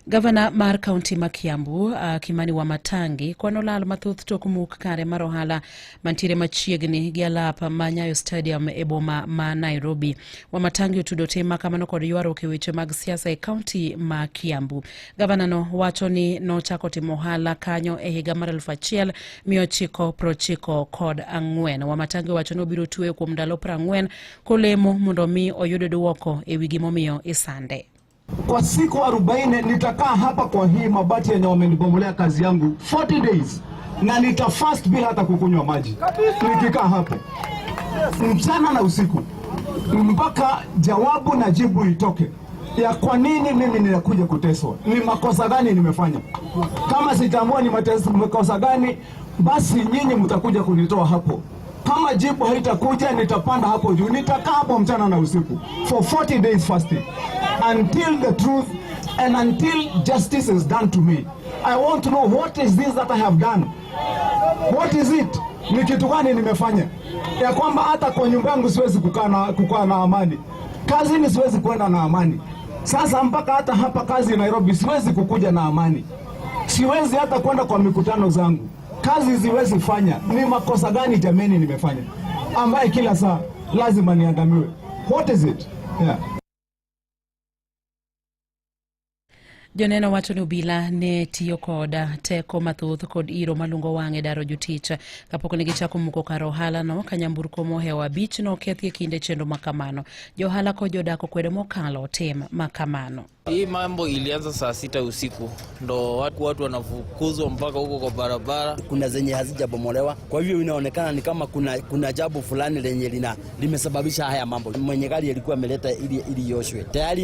Gavana mar kaunti ma Kiambu, Kimani Wamatangi, kwano lal mathoth tok muk kare mar ohala mantiere machiegni gi alap ma Nyayo Stadium e boma ma Nairobi. Wamatangi otudo tim ma kamano kod ywaruok e weche mag siasa e kaunti ma Kiambu. Gavana no wacho ni nochako timo ohala kanyo e higa mar 1994. Wamatangi wacho ni obiro tweyo kuom ndalo 40 kolemo mondo mi oyud duoko e wi gimomiyo isande. Kwa siku 40 nitakaa hapa kwa hii mabati yenye wamenibomolea kazi yangu 40 days, na nitafast bila hata kukunywa maji, nikikaa hapo mchana na usiku mpaka jawabu na jibu itoke ya kwa nini mimi ninakuja kuteswa, ni makosa gani nimefanya. Kama sitambua ni makosa gani, basi nyinyi mtakuja kunitoa hapo. Kama jibu haitakuja, nitapanda hapo juu, nitakaa hapo mchana na usiku for 40 days fasting until the truth and until justice is done to me. I want to know what is this that I have done. What is it? Ni kitu gani nimefanya ya kwamba hata kwa nyumba yangu siwezi kukaa na amani, kazini siwezi kwenda na amani. Sasa mpaka hata hapa kazi Nairobi siwezi kukuja na amani, siwezi hata kwenda kwa mikutano zangu, kazi siwezi fanya. Ni makosa gani jameni nimefanya ambaye kila saa lazima niandamiwe? What is it? Yeah. Joneno wacho ni obila ne tiyo kod teko mathoth kod iro malungo wang' e daro jotich kapok ne gichako muko kar ohala no ka nyamburko mohewo 5 nokethi e kinde chenro makamano. Jo ohala kod jodak okwedo mokalo tim makamano. Hii mambo ilianza saa 6 usiku, ndo watu wanafukuzwa mpaka huko kwa barabara. Kuna zenye hazijabomolewa, kwa hivyo inaonekana ni kama kuna jambo fulani lenye limesababisha haya mambo. Mwenye gari alikuwa ameleta ili ioshwe tayari.